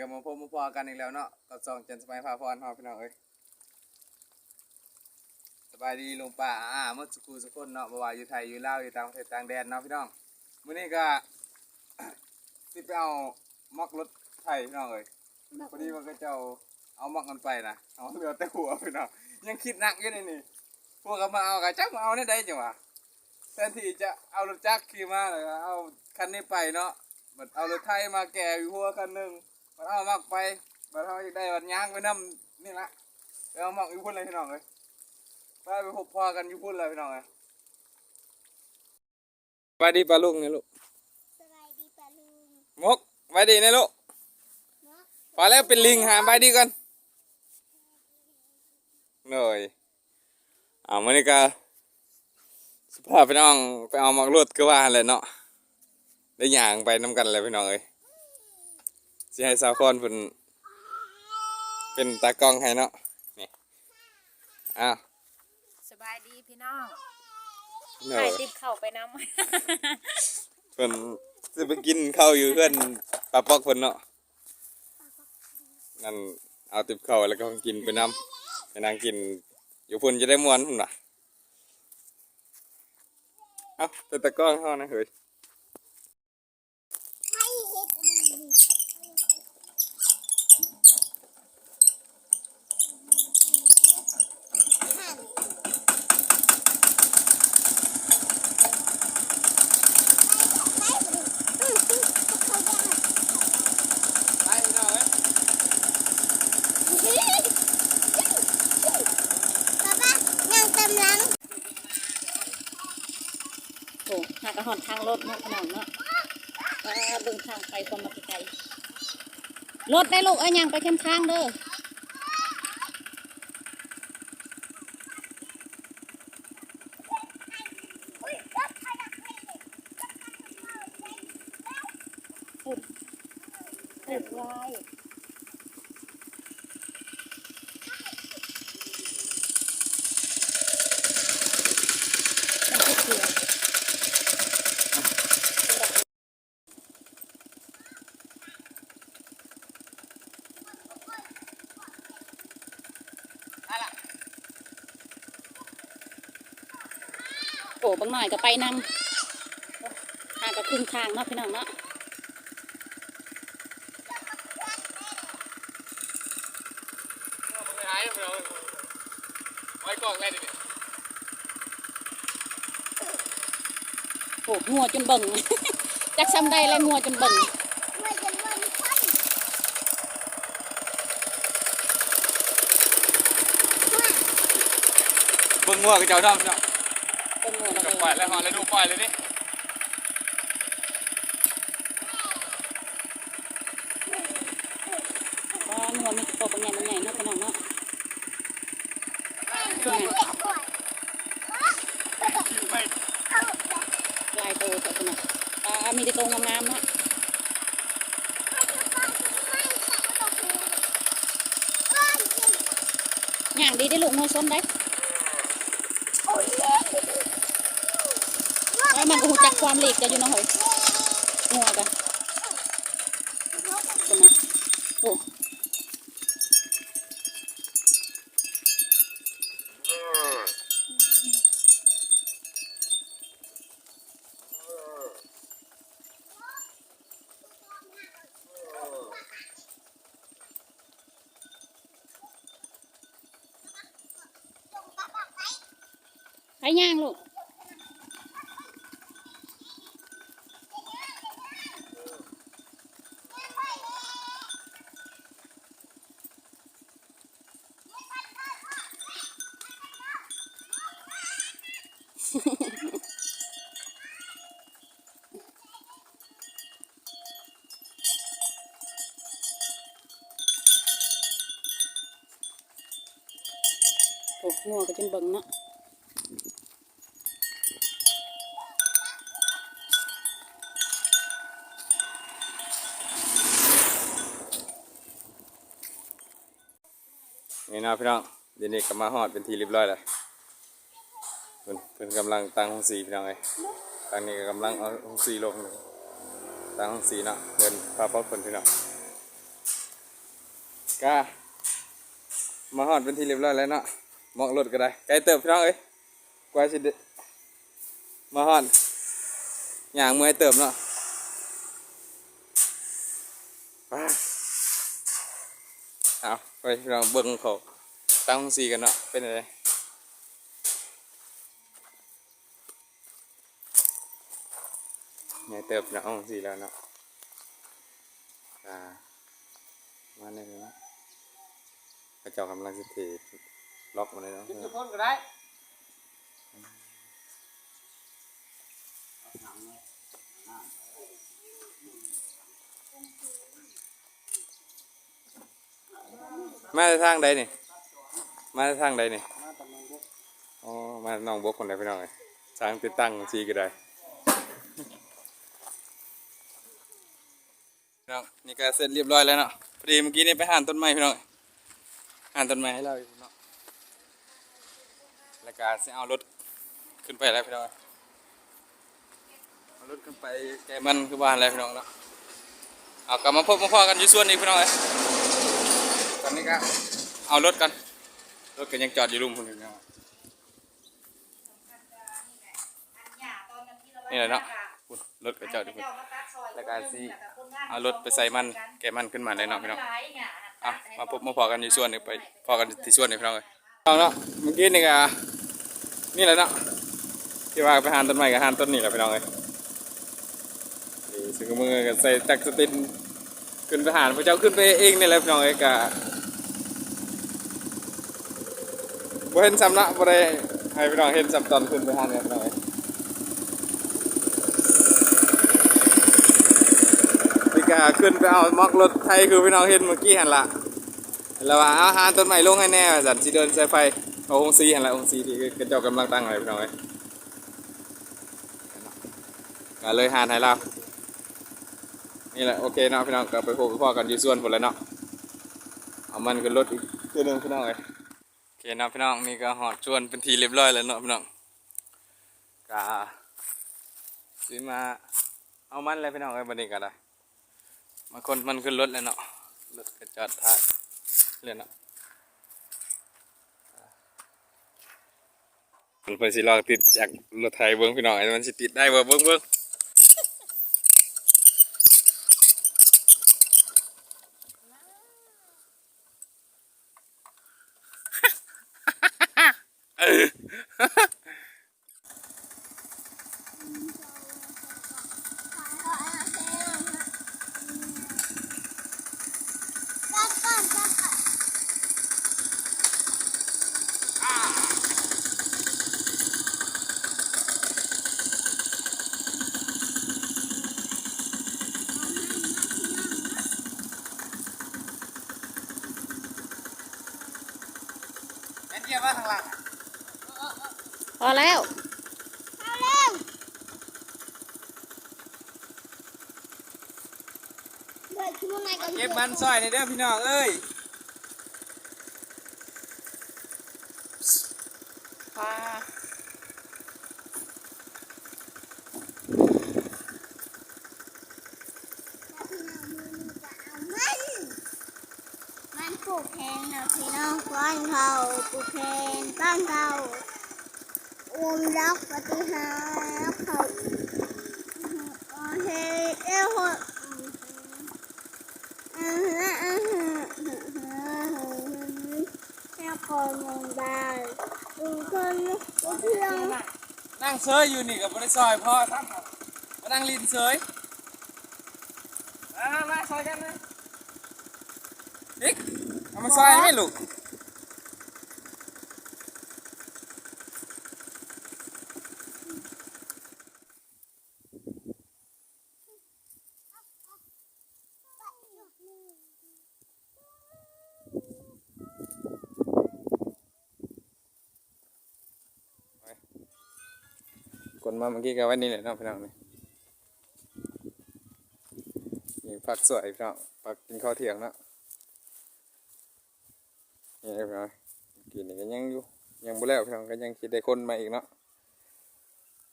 ກໍມາພົບມາພໍ້ກັນອີກແລ້ວເນາະ ກັບຊ່ອງຈັນສະໄໝພາພອນເຮົາ ພີ່ນ້ອງເອີຍ. ສະບາຍດີລຸງປ້າອາໆ ໝົດສູ່ຄູ່ສູ່ຄົນເນາະ ບໍ່ວ່າຢູ່ໄທ ຢູ່ລາວ ຢູ່ຕ່າງປະເທດຕ່າງແດນເນາະ ພີ່ນ້ອງ. ມື້ນີ້ກໍ ຊິໄປເອົາໝອກລົດໄຖ ພີ່ນ້ອງເອີຍ. ພໍດີວ່າເຂົາເຈົ້າເອົາໝອກມັນໄປນະ ເອົາເຫຼືອແຕ່ຫົວ ພີ່ນ້ອງ. ຍັງຄິດໜັກຢູ່ເດນີ້ ພວກເຂົາມາເອົາ ກໍຈັກມາເອົາແນວໃດ ຈັ່ງວ່າ ແທນທີ່ຈະເອົາລົດຈັກຂີ່ມາ ແລ້ວກໍເອົາຄັນນີ້ໄປເນາະ, ບັດເອົາລົດໄຖມາແກ່ຢູ່ຫົວຄັນໜຶ່ງ ບັດເອົາໝາກໄປ ບັດເຮົາຢາກໄດ້ບັດຍ່າງໄປນຳນີ້ລະ ໄປເອົາໝາກຢູ່ພຸ້ນແຫຼະ ພີ່ນ້ອງເອີຍ. ໄປ ໄປພົບພໍ້ກັນຢູ່ພຸ້ນແຫຼະ ພີ່ນ້ອງເອີຍ. ສະບາຍດີປ້າລຸງແດ່ລູກ. ສະບາຍດີປ້າລຸງ. ໝົກ ສະບາຍດີແດ່ລູກ. ໝົກ ພໍແລ້ວເປັນລິງ ຫາສະບາຍດີກ່ອນ. ໂດຍ ເອົາ ມື້ນີ້ກໍຊິພາພີ່ນ້ອງໄປເອົາໝາກລົດ ຄືວ່າຫັ້ນແຫຼະເນາະ, ໄດ້ຍ່າງໄປນຳກັນແຫຼະ ພີ່ນ້ອງເອີຍ. ຊິໃຫ້ສາວຄອນເພິ່ນເປັນຕາກ້ອງໃຫ້ເນາະ ນີ້. ອ້າວ ສະບາຍດີພີ່ນ້ອງ. ໂດຍ ໃຫ້ຕິບເຂົ້າໄປນຳ ເພິ່ນຊິໄປກິນເຂົ້າຢູ່ເຮືອນປ້າປອກເພິ່ນເນາະ. ນັ້ນ ເອົາຕິບເຂົ້າແລ້ວກໍຂອງກິນໄປນຳ ໃຫ້ນາງກິນຢູ່ພຸ້ນຈະໄດ້ມ່ວນພຸ້ນວ່າ. ເອົ້າ ເປັນຕາກ້ອງເຮົານະເຮີຍ. ໂອ້ ຫາກະຮອດທາງລົດເນາະ ພີ່ນ້ອງເນາະ. ເບິ່ງທາງໄປຄວາມມາໄກໆ ລົດໄດ້ລູກເອີຍ ຍ່າງໄປແຄມທາງເດີ. ໂອ້ ບັກນ້ອຍກໍໄປນຳ ຫາກໍຄຶ່ງທາງເນາະ ພີ່ນ້ອງເນາະ. ໂອ້ ງົວຈົນເບິ່ງ ຈັກຊ່ຳໃດແລ້ວ ງົວຈົນເບິ່ງ. ເບິ່ງງົວເຂົາເຈົ້າເນາະ ເນາະ. ເບິ່ງງົວ ເຂົາເຈົ້າປ່ອຍແລ້ວ ຮອດລະດູປ່ອຍແລ້ວເດ້. ວ້າ ງົວມີແຕ່ໂຕບັກໃຫຍ່ໆເນາະ ພີ່ນ້ອງເນາະ. ຫຼາຍໂຕແທ້ພຸ້ນນະ. ອ່າ ມີແຕ່ໂຕງາມໆເນາະ. ຍ່າງດີເດ້ລູກ ງົວຊົນໄດ໋. ໂອ້ຍ ມັນກໍຮູ້ຈັກຄວາມຫຼີກຈະຢູ່ເນາະເຮີຍ ງົວກະ. ໂອ້ ໃຜຍ່າງລູກ. ໂອ້ ງົວກໍຈົນເບິ່ງເນາະ. ນີ້ເນາະພີ່ນ້ອງ ດຽວນີ້ກໍມາຮອດເປັນທີ່ຮຽບຮ້ອຍແລ້ວ. ເພິ່ນ ເພິ່ນກຳລັງຕັ້ງໂຮງສີພີ່ນ້ອງເອີຍ. ທາງນີ້ກໍກຳລັງເອົາໂຮງສີລົງ ຕັ້ງໂຮງສີເນາະ ເພິ່ນພາພວກເພິ່ນພີ່ນ້ອງ. ກະມາຮອດເປັນທີ່ຮຽບຮ້ອຍແລ້ວເນາະ. ໝອກລົດກໍໄດ້ ໄກເຕີບພີ່ນ້ອງເອີຍ ກວ່າຊິໄດ້ມາຮອດ ຍ່າງເມື່ອຍເຕີບເນາະ. ປາ ເອົາ ໄປພີ່ນ້ອງເບິ່ງເຂົາຕັ້ງໂຮງສີກັນເນາະ ເປັນຈັ່ງໃດ. ໃຫຍ່ເຕີບເນາະ ໂຮງສີແລ້ວເນາະ. ອ່າ ປະມານນີ້ເນາະ ເຂົາເຈົ້າກຳລັງຊິເທບລັອກມາເລີຍເນາະ. ຂຶ້ນທຸກຄົນກໍໄດ້. ມາຈາກທາງໃດນີ້? ມາຈາກທາງໃດນີ້? ມາຈາກໜອງບົກ. ອໍ ມາໜອງບົກພຸ້ນແຫຼະພີ່ນ້ອງເອີຍ. ຊ່າງຕິດຕັ້ງຊີ້ກໍໄດ້. ພີ່ນ້ອງ ນີ້ກໍເສັດຮຽບຮ້ອຍແລ້ວເນາະ. ພໍດີມື້ກີ້ນີ້ໄປຫານຕົ້ນໄມ້ພີ່ນ້ອງ ຫານຕົ້ນໄມ້ໃຫ້ລາວຢູ່ເນາະ. ແລ້ວກໍຊິເອົາລົດຂຶ້ນໄປແລ້ວພີ່ນ້ອງ ເອົາລົດຂຶ້ນໄປແກ່ມັນຄືວ່າແຫຼະພີ່ນ້ອງເນາະ. ເອົາ ກັບມາພົບມາພໍ້ກັນຢູ່ສວນອີກພີ່ນ້ອງເອີຍ. ຕອນນີ້ກໍເອົາລົດກ່ອນ ລົດກໍຍັງຈອດຢູ່ລຸ່ມພຸ້ນພີ່ນ້ອງ. ນີ້ແຫຼະເນາະ ພຸ້ນ ລົດເຂົາເຈົ້າຢູ່ພຸ້ນ. ແລ້ວກໍຊິເອົາລົດໄປໃສ່ມັນ ແກ່ມັນຂຶ້ນມາເລີຍເນາະພີ່ນ້ອງ. ເອົາ ມາພົບມາພໍ້ກັນຢູ່ສວນ ໄປພໍ້ກັນທີ່ສວນນີ້ພີ່ນ້ອງເອີຍ. ເອົາເນາະ ມື້ກີ້ນີ້ກໍນີ້ແຫຼະເນາະ ທີ່ວ່າໄປຫານຕົ້ນໄມ້ກໍຫານຕົ້ນນີ້ແຫຼະພີ່ນ້ອງເອີຍ. ເອີ ຊຶ່ງມື້ກໍໃສ່ຈັກສະຕິນ ຂຶ້ນໄປຫາ ພວກເຈົ້າຂຶ້ນໄປເອງນີ້ແຫຼະພີ່ນ້ອງເອີຍ. ກະບໍ່ເຫັນຊ້ຳເນາະ ບໍ່ໄດ້ໃຫ້ພີ່ນ້ອງເຫັນຊ້ຳຕອນຂຶ້ນໄປຫານີ້ພີ່ນ້ອງເອີຍ. ນີ້ກະຂຶ້ນໄປເອົາໝອກລົດໄຖ ຄືພີ່ນ້ອງເຫັນມື້ກີ້ຫັ້ນລະ ລະວ່າ ເອົາຫານຕົ້ນໄມ້ລົງໃຫ້ແດ່ວ່າຊັ້ນ ຊິເດີນສາຍໄຟເຂົ້າໂຮງສີຫັ້ນລະ ໂຮງສີທີ່ເຂົາເຈົ້າກຳລັງຕັ້ງໄວ້ພີ່ນ້ອງເອີຍ. ກະເລີຍຫານໃຫ້ລາວ. ນີ້ແຫຼະ ໂອເຄເນາະພີ່ນ້ອງ ກໍໄປພົບໄປພໍ້ກັນຢູ່ສວນພຸ້ນແຫຼະເນາະ. ເອົາມັນຂຶ້ນລົດອີກເທື່ອໜຶ່ງພີ່ນ້ອງເອີຍ. ໂອເຄເນາະພີ່ນ້ອງ ນີ້ກໍຮອດສວນເປັນທີ່ຮຽບຮ້ອຍແລ້ວເນາະພີ່ນ້ອງ. ກະຊິມາເອົາມັນແຫຼະພີ່ນ້ອງເອີຍ ບັດນີ້ກໍໄດ້ ມາຂົນມັນຂຶ້ນລົດແລ້ວເນາະ. ລົດກໍຈອດຖ້າແລ້ວເນາະ. ເພິ່ນຊິລອງຕິດຈັກລົດໄຖເບິ່ງພີ່ນ້ອງ ວ່າມັນຊິຕິດໄດ້ບໍ່ ເບິ່ງ ເບິ່ງ. ແມ່ນ ເຂົ້າມາທາງຫຼັງ. ພໍແລ້ວ ເອົາແລ້ວ ເກັບມັນຊ່ອຍແດ່ເດີພີ່ນ້ອງເອີຍ. ປາ ແລ້ວພີ່ນ້ອງ ມື້ນີ້ກໍເອົາມັນ ມັນປູກແພງເນາະພີ່ນ້ອງ ປ້ອນເຂົ້າ ປູກແພງ ປ້ອນເຂົ້າ ໂອມລັກປະຕິຫານເຂົ້າ ໂອເຄ ເອໂຮ ແລ້ວກໍມອງໄດ້ ທຸກຄົນ ທຸກເທື່ອ ນັ່ງເຊີຍຢູ່ນີ້ກໍບໍ່ໄດ້ຊ່ອຍພໍ່ຊ້ຳ ມານັ່ງຫຼິ້ນເຊີຍ. ມາ ມາ ມາຊ່ອຍກັນມາ ອີກ ເອົາມາຊ່ອຍແມ່ລູກ. ຂົນມາເມື່ອກີ້ກໍໄວ້ນີ້ແຫຼະເນາະພີ່ນ້ອງ ນີ້ ນີ້ຜັກສວຍພີ່ນ້ອງ ຜັກກິນເຂົ້າທ່ຽງເນາະ. ນີ້ພີ່ນ້ອງ ກິນນີ້ກໍຍັງຢູ່ ຍັງບໍ່ແລ້ວພີ່ນ້ອງ ກໍຍັງຊິໄດ້ຂົນມາອີກເນາະ.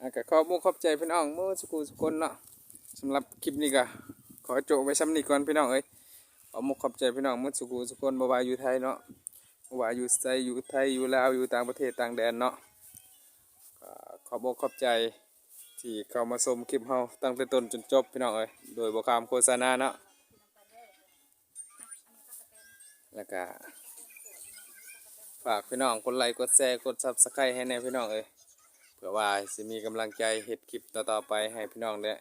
ອ່າ ກໍຂອບມຸກຂອບໃຈພີ່ນ້ອງເໝິດສູ່ຜູ້ສູ່ຄົນເນາະ. ສຳລັບຄລິບນີ້ກໍຂໍໂຈະໄວ້ຊ່ຳນີ້ກ່ອນພີ່ນ້ອງເອີຍ. ໄປ ອກຂອບໃຈພີ່ນ້ອງໝົດສູ່ຜູ້ສູ່ຄົນ ບໍ່ວ່າຢູ່ໄທເນາະ ບໍ່ວ່າຢູ່ໃສ ຢູ່ໄທ ຢູ່ລາວ ຢູ່ຕ່າງປະເທດຕ່າງແດນເນາະ. ກໍຂອບອົກຂອບໃຈທີ່ເຂົ້າມາຊົມຄລິບເຮົາຕັ້ງແຕ່ຕົ້ນຈົນຈົບພີ່ນ້ອງເອີຍ ໂດຍບໍ່ຂ້າມໂຄສະນາເນາະ. ແລ້ວກະຝາກພີ່ນ້ອງກົດໄລກົດແຊກົດຊັບສະໄຄຣບໃຫ້ແດ່ພີ່ນ້ອງເອີຍ ເພື່ອວ່າຊິມີກຳລັງໃຈເຮັດຄລິບຕໍ່ໆໄປໃຫ້ພີ່ນ້ອງໄດ້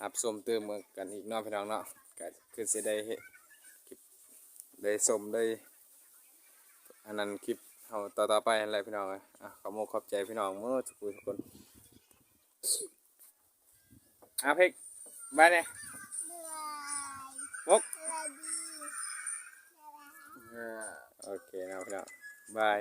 ຮັບຊົມຕື່ມກັນອີກເນາະພີ່ນ້ອງເນາະ. ກະຄືຊິໄດ້ເຮັດຄລິບ ໄດ້ຊົມ ໄດ້ອັນນັ້ນຄລິບເຮົາຕໍ່ໆໄປຫັ້ນແຫຼະພີ່ນ້ອງເອີຍ. ອ່ະ ຂອບອົກຂອບໃຈພີ່ນ້ອງໝົດທຸກຜູ້ທຸກຄົນ. ອາເພັກ ບາຍແດ່ ມົກ ເອີ ໂອເຄເນາະພີ່ນ້ອງ ບາຍ.